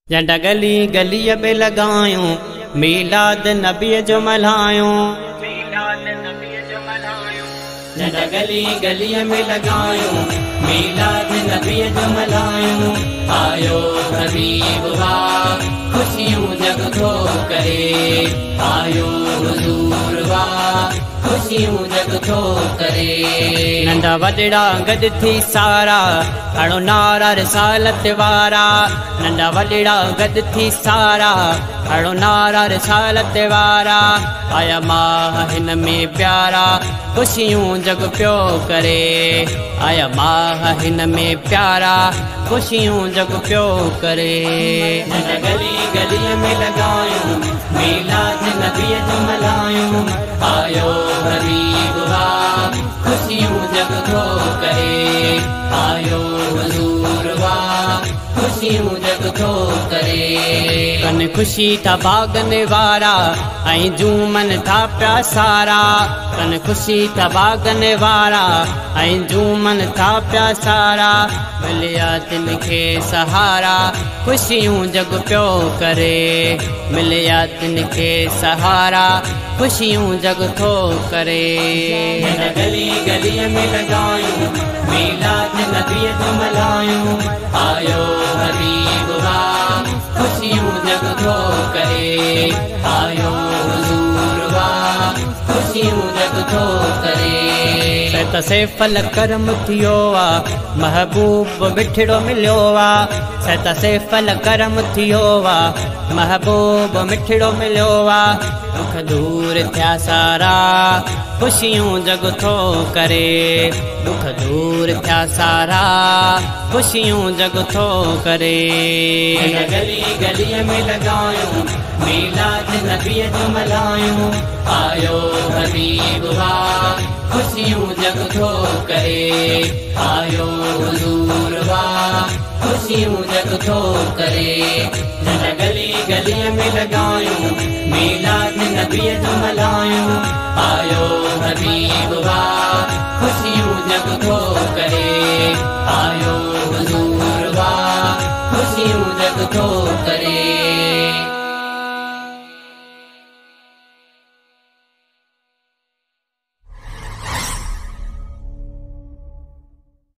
झंडा गली गलीअ में लॻायूं, मीलाद नबीअ जो मल्हायूं। झंडा गली गलीअ में लॻायूं, मीलाद नबीअ जो मल्हायूं। आयो हबीब वाह, ख़ुशियूं जग थो करे। आयो हुज़ूर वाह, ख़ुशियूं जग थो करे। नंढा वॾड़ा गॾु थी सारा, हणो नारा रिसालत वारा। नंढा वॾड़ा गॾु थी सारा, हणो नारा रिसालत वारा। आया माह हिन में प्यारा, ख़ुशियूं जग पियो करे। आया माह हिन में प्यारा, ख़ुशियूं जग पियो करे। गली गलीअ में लॻायूं, मीलाद नबीअ जो मल्हायूं। आयो हबीब वाह, ख़ुशियूं जग थो करे। आयो हुज़ूर वाह, ख़ुशियूं जग थो करे। कन ख़ुशी था भागन वारा, ऐं झूमन था पिया सारा। कन ख़ुशी था भागन वारा, ऐं झूमन था पिया सारा। मिलिया तिन खे सहारा, ख़ुशियूं जग पियो करे। मिलिया तिन खे सहारा, ख़ुशियूं जग थो करे। गली गलीअ में लॻायूं, मीलाद नबीअ जो मल्हायूं। आयो हबीब वाह, ख़ुशियूं जग थो करे। आयो हुज़ूर वाह, ख़ुशियूं जग थो करे। सैता सैफल करम थियो आ, महबूब मिठड़ो मिलियो आ। सैता सैफल करम थियो आ, महबूब मिठड़ो मिलियो आ। दुख दूर थिया सारा, ख़ुशियूं जग थो करे। दुख दूर थिया सारा, ख़ुशियूं जग थो करे। गली गलीअ में लॻायूं, मीलाद नबीअ जो मल्हायूं। आयो हबीब वाह, ख़ुशियूं जग थो करे। आयो हुज़ूर वाह, ख़ुशियूं जग थो करे। गली गलीअ में लॻायूं, मीलाद नबीअ जो मल्हायूं। आयो हबीब वाह, ख़ुशियूं जग